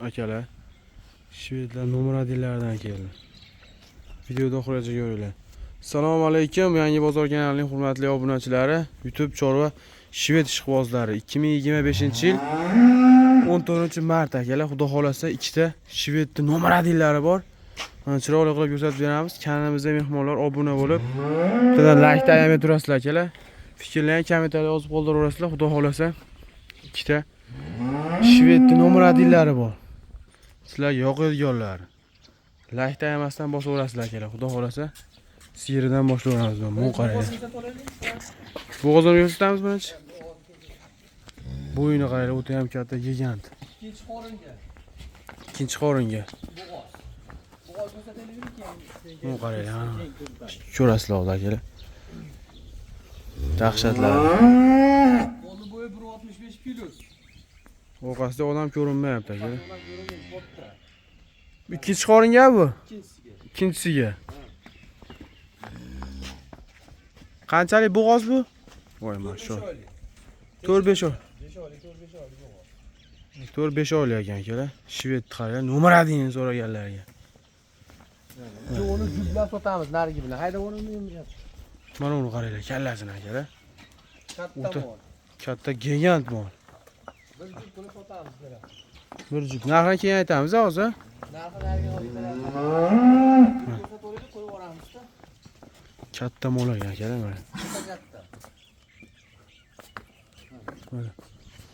Akalar, shvedlar номер 1 lardan keldi. Videoda oxirigacha ko'ringlar. Assalomu alaykum, Yangi bozor kanalining hurmatli obunachilari, YouTube chorva shved ishqibozlari. 2025-yil 14-mart akalar, xudo xolasa ikkita shvedni номер 1 lari bor. Mana chiroyli qilib ko'rsatib beramiz. Kanalimizda mehmonlar obuna bo'lib, bittadan laykni ayamay turasizlar akalar. Fikrlarni kommentariyada yozib qoldiraverasizlar. Xudo xolasa ikkita shvedni номер 1 lari bor. Sizlarga yoqadiganlari. Laykni ayamasdan bosaverasizlar akalar. Xudo xolasa sigiridan boshlayveramiz. Bu qaranglar. Bo'g'ozini ko'rsatamiz birinchi. Bo'yini qaranglar, o'ta ham katta gigant. Ikkinchi qoringa. Ikkinchi qoringa. Bo'g'oz. Bo'g'oz ko'rsataylikmi keyin? Bu qaranglar, ha. Ko'rasizlar hozir akalar. Dahshatlar. Qo'li bo'yi 1.65 plus. Orqasida odam ko'rinmayapti akalar. Odam ko'rinmaydi, katta. Ikkinchi qoringa bu? Ikkinchisiga. Ikkinchisiga. Qanchalik bo'g'oz bu? Voy masho. 4-5 oy. 5 oylik, 4-5 oylik bo'g'oz. 4-5 oylik ekan akalar. Shved qaranglar, номер 1 so'raganlarga. Uni jublab sotamiz narigi bilan. Hayda uni emyapti. Mana uni qaranglar, kallasini akalar. Katta mol. Katta gigant mol. Bir jup qilib sotamiz beramiz. Bir jup. Narxini keyin aytamiz hozir. Narxi nariga hozir beramiz. Ko'rsatib qo'yib yuboramiz-da. Katta mol ekan akalar mana. Katta katta.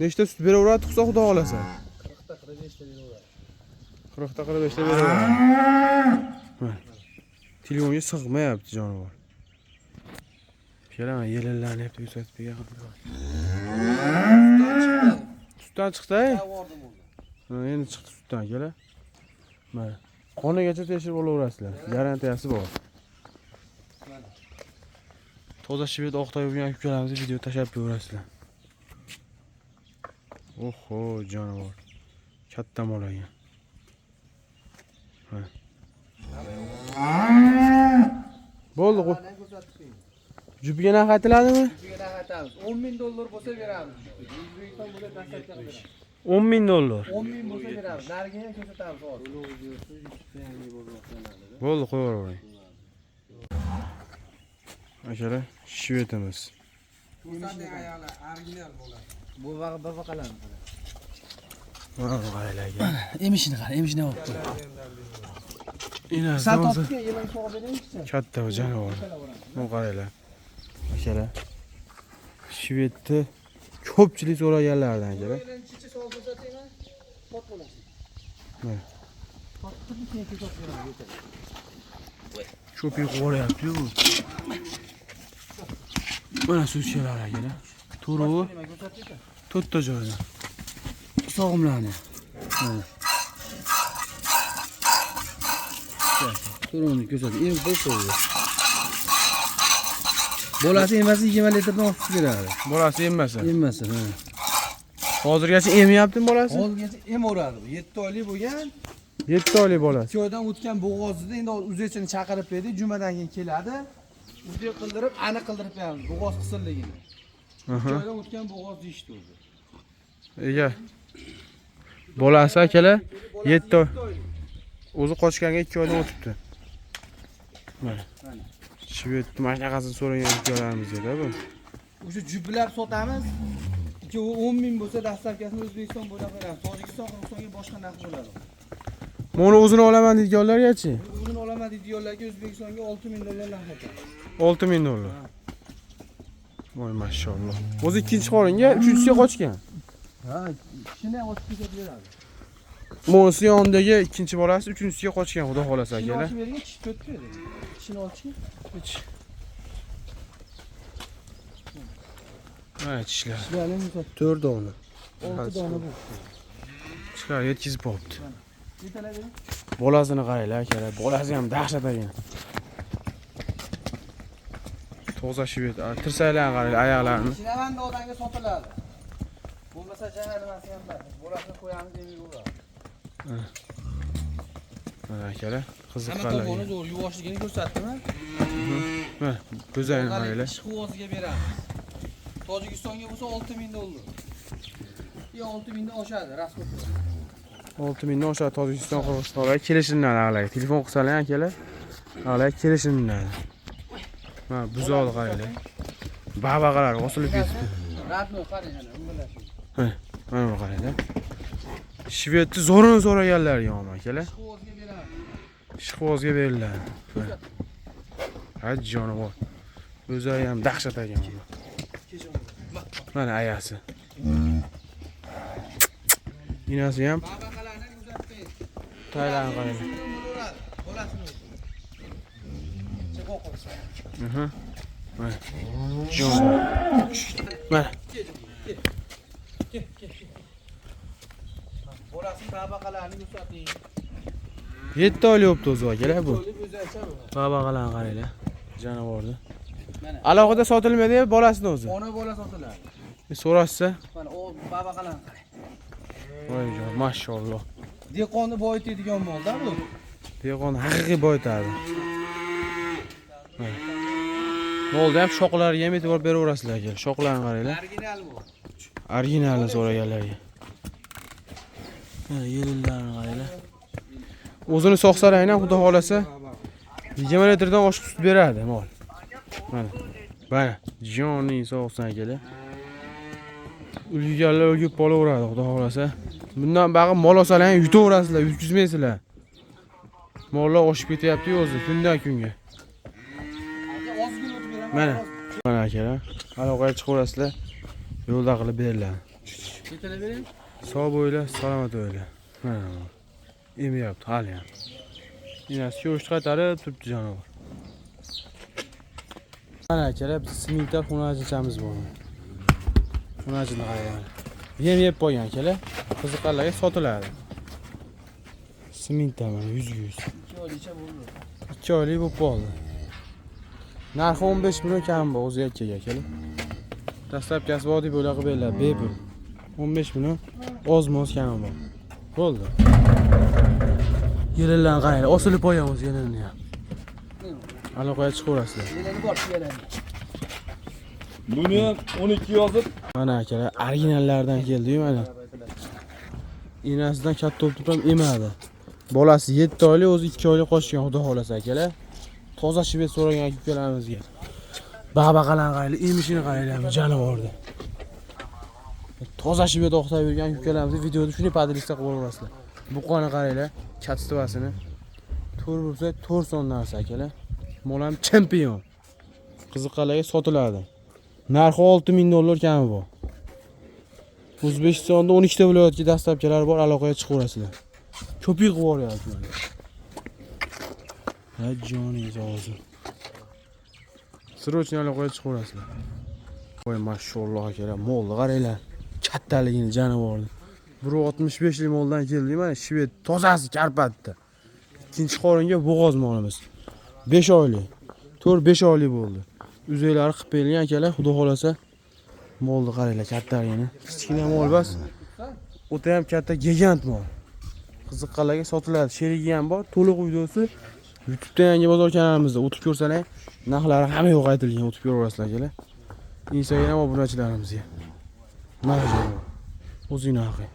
Nechta sut beraveradi tug'sa xudo xolasa? 40 ta 45 ta beraveradi. 40 ta 45 ta beraveradi. Mana. Telefonga sig'mayapti jonivor. Akalar mana yelillanyapti ko'rsatib bergan. Sutdan chiqdi. Avordim o'zi. Ha, endi chiqdi sutdan akalar. Mana. Qonigacha tekshirib olaverasizlar. Garantiyasi bor. Mana. Toza shved oqtoy bo'lgan ukalarimizni video tashlab beraverasizlar. Oho, jonivor. Katta mol ekan. Mana. Bo'ldi, qo'y. Mana ko'rsatib qo'ying. Jupiga narx aytiladimi? Jupiga narx aytamiz. 10 ming dollar bo'lsa beramiz. O'zbekiston bo'lsa доставка qilib beramiz. 10 ming dollar. 10 ming bo'lsa beramiz. Narigini ham ko'rsatamiz hozir. Bo'ldi, qo'yavering. Akalar, shvedimiz. Bu baqalarni qara. Mana bu qaranglar aka. Emishini qara, emishini olib qo'y. Enasi Sal o'zi topib yemak sog'ib beraylikchi. katta bu jonivor. Bu qaranglar. Akalar. Shvedni ko'pchilik so'raganlardan akalar. Chichi solib ko'rsataymi? Tot bo'lasiz. Mana. Totib keyin ko'rsatib beraman ertaga. Cho'pik qo'ryapti-yu bu. Mana suvchalar akalar. To'rovi Nima ko'rsataymi? to'rtta joyda. Sog'imlarni. To'rovini ko'rsat. Em bo'lsa. Bolasi emasi 20 litrdan ortiq beradi. Bolasi emmasa. Emmasi, ha. Hozirgacha emyaptimi bolasi? Hozirgacha emaveradi. 7 oylik bo'lgan, 7 oylik bolasi. 2 oydan o'tgan bo'g'ozida endi uzechini chaqirib berdik, jumadan keyin keladi. Uze qildirib, aniq qildirib beramiz bo'g'oz qisirligini. 2 oydan o'tgan bo'g'oz deyishdi o'zi. Ega. Bolasi akalar 7 oy. O'zi qochganga 2 oydan o'tibdi. Mana. Shvedni mana shunaqasini so'ragan ukalarimizda bu. O'sha jublab sotamiz. Ikkovi 10 ming bo'lsa dastavkasini O'zbekiston bo'ylab beramiz. Tojikiston, Qirg'izistonga boshqa narx bo'ladi. Buni o'zini olaman deydiganlargachi? O'zini olaman deydiganlarga O'zbekistonga 6 ming dollar narx aytamiz. 6 ming dollar. Voy mashalloh. O'zi ikkinchi qoringa, uchinchisiga qochgan. Ha, tishini ham ochib ko'rsatib beradi. Bunisi yonidagi ikkinchi bolasi uchinchisiga qochgan, xudo xolasa Tishini akalar. ochib bergan, tish to'rt berdi. Tishini oching. Mana tishlar. Tishlarni ko'rsat. 4 dona. 6 dona bu. Tishlar yetkazib qolibdi. Yetalab bering. Bolasini qaranglar akalar, bolasi ham dahshat ekan. Toza shved, tirsaklarni qaranglar, oyoqlarini. Chinavanda odamga sotiladi. Bo'lmasa jana nimasi ham bor. Bolasini qo'yamiz emaveradi. Mana akalar, Hamma qiziqqanlar. tomoni zo'r, yuvoshligini ko'rsatdimi? Mana ko'zlarini qaranglar. Ishqiboziga beramiz. Tojikistonga bo'lsa 6 ming dollar. Yo 6 mingdan oshadi, rasxod. 6 mingdan oshadi Tojikiston, Qirg'izistonga kelishimdan aqlay. Telefon qilsalar ham akalar, aqlay kelishimdan. Mana buzoqni qaranglar. Babaqalar osilib ketibdi. Radnoy qarang ana, o'ng'alashib. Mana buni qaranglar. Shvedni zo'rini so'raganlar yomon akalar. Ishqibozga beramiz. Ishqibozga beriladi. Ha jonivor. O'zi ham dahshat ekan. Mana ayasi. Inasi ham Babaqalarni uzatmaydi. taylarni qarang. Bolasini o'zi. Chiqib qo'ysin. Aha. Mana. Jonivor. Mana. Kel, kel, kel. Bolasini babaqalarni uzating. 7 oylik bo'libdi o'zi akalar bu. O'lib o'zi aytsa bu. Babaqalarni qaranglar. Jonivorni. Mana. Alohida sotilmaydi bolasini o'zi. Ona bola sotiladi. So'rashsa, Mana o babaqalarni qarang. voy jon, mashalloh. Dehqonni boyitadigan molda bu. Dehqon haqiqiy boyitadi. Mana. Molda ham shoxlariga ham e'tibor beraverasizlar aka. Shoxlarini qaranglar. Original bu. Originalni so'raganlarga. Mana yelinlarini qaranglar. O'zini sog'salar ham xudo xolasa 20 litrdan oshiq sut beradi mol. Mana. Mana joning sog'sin akalar. Ulgiganlar ulgib qolaveradi xudo xolasa. Bundan bag'i mol olsalar ham yutaverasizlar, yutkizmaysizlar. Mollar oshib ketyapti-yu o'zi kundan kunga. Aka ozgina o'tib beraman. Mana. Mana akalar, aloqaga chiqaverasizlar. Yo'lda qilib beriladi. Ketila bering. Sog' bo'linglar, salomat bo'linglar. Mana mol. Emyapti hali ham. Inasi ko'shni qaytarib turibdi jonivor. Mana akalar, biz simental xunajinchamiz bor. Xunajinni qarang. Yem yeb qo'ygan akalar. Qiziqqanlarga sotiladi. Simental mana 100 100. 2 oylikcha bo'ldi. 2 oylik bo'lib qoldi. Narxi 15 million kam bu o'zi yakkaga akalar. Dastlabkasi oddiy bo'lak qilib beriladi, bepul. 15 million oz-moz kami bor. Bo'ldi. Yelinlarni qaranglar, osilib qo'ygan o'zi yelinni ham. Aloqaga chiqaverasizlar. Yelani bor, yelani. Buni ham 12 yozib, Mana akalar, originallardan keldi-yu mana. Enasidan katta bo'lib turib ham emadi. Bolasi 7 oylik, o'zi 2 oylik qochgan xudo xolasa akalar. Toza shved so'ragan ukalarimizga. Babaqalarni qaranglar, emishini qaranglar, jonivorni. Toza shved oqtab yurgan ukalarimizni videoda shuni поделиться qilib yuborasizlar. Buqani qaranglar, качество sini. To'rt bo'lsa, 4 son narsa akalar. Mol ham chempion. Qiziqqanlarga sotiladi. Narxi 6000 dollar kami bor. O'zbekistonda 12 ta viloyatga доставка lar bor, aloqaga chiqaverasizlar. Ko'pik qilib yuboryapti mana. Ha joningiz olsin. Срочно aloqaga chiqaverasizlar. Voy mashalloh akalar, molni qaranglar. Kattaligini jonivorni. 1.65 lik moldan keldik mana shved tozasi Karpatda. Ikkinchi qoringa bo'g'oz molimiz. 5 oylik. 4-5 oylik bo'ldi. Uzaylari qilib berilgan akalar, xudo xolasa molni qaranglar kattaligini. Kichkina mol emas. O'ta ham katta gigant mol. Qiziqqanlarga sotiladi. Sherigi ham bor. To'liq videosi YouTube'da Yangi bozor kanalimizda o'tib ko'rsalar, narxlari hamma yo'q aytilgan, o'tib ko'raverasizlar akalar. Instagram obunachilarimizga. Mana jonivor. O'zing narxi.